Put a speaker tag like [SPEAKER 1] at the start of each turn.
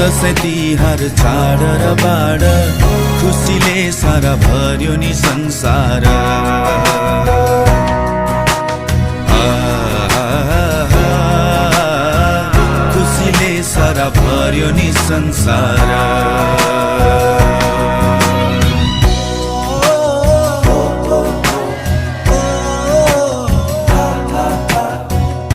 [SPEAKER 1] दसैँ तिहार चाड र बाड खुसीले सारा भर्यो नि संसार। खुसीले सारा भर्यो नि संसार।